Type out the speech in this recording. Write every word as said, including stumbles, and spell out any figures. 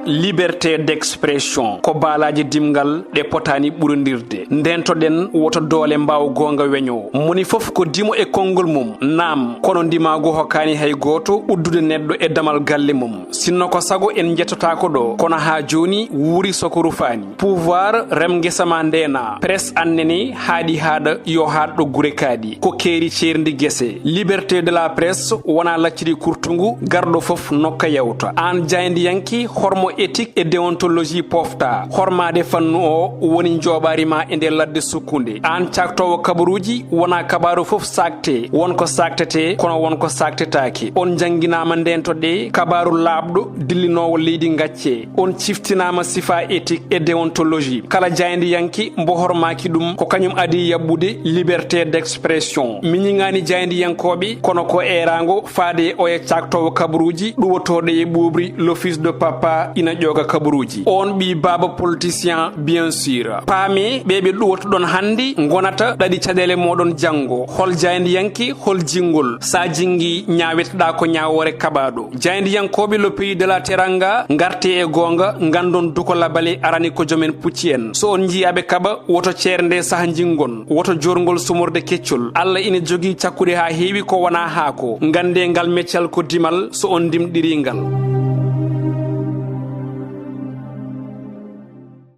Liberté d'expression ko baalaaji dimngal ɗe potaani ɓurondirde. Ndentoɗen woto doole mbaaw goonga weñoo. Moni fof ko dimo e konngol mum. Naam, kono ndimaagu hokkaani hay gooto uddude neɗɗo e damal galle mum. Sinno ko sago en njettotaako ɗo, kono haa jooni wuuri soko rufaani. Pouvoir rem ngesa ma ndeena. Presse annene haaɗi haaɗa yo haaɗ ɗo gure kaaɗi. Ko keeri ceerndi gese. Liberté de la presse wonaa lacciri kurtungu, garɗo fof nokka yawta. Aan jaayndiyanke, hormo éthique e déontologie pofta. Hormaade fannu o woni njooɓaari ma e nder ladde sukkunde. Aan caaktoowo kabaruuji, wonaa kabaaru fof saakte. Won ko saaktetee, kono won ko saaktetaake. On njannginaama ndeentoɗe kabaaru laaɓɗo dillinoowo leydi ngacce. On ciftinaama sifaa éthique e déontologie. Kala jaayndiyanke mbo hormaaki ɗum, ko kañum adii yaɓɓude liberté d'expression. Mi ñiŋaani jaayndiyankooɓe, kono ko eeraango faade e oya caaktoowo kabaruuji ɗuwotooɗo e ɓuuɓri l'office de papa ina ƴooga kabaruuji. On ɓii baaba politicien, bien sûr. Paamee, ɓe ɓe ɗuwotoɗon hannde ngonata ɗaɗi caɗeele mooɗon janngo. Hol jaayndiyanke, hol jinngol? Sa jinngi, ñaaweteɗaa ko ñaawoore kaɓaaɗo. Jaayndiyankooɓe le pays de la teranga, ngarte e goonga, nganndon duko labale arani ko jomen pucci en. So on njiyaaɓe kaɓa, woto ceernde saha njinngon, woto joorngol sumorde keccol. Allah ina jogii cakkuɗe haa heewi ko wonaa haako. Nganndee ngal meccal ko dimal, so on ndimɗirii ngal.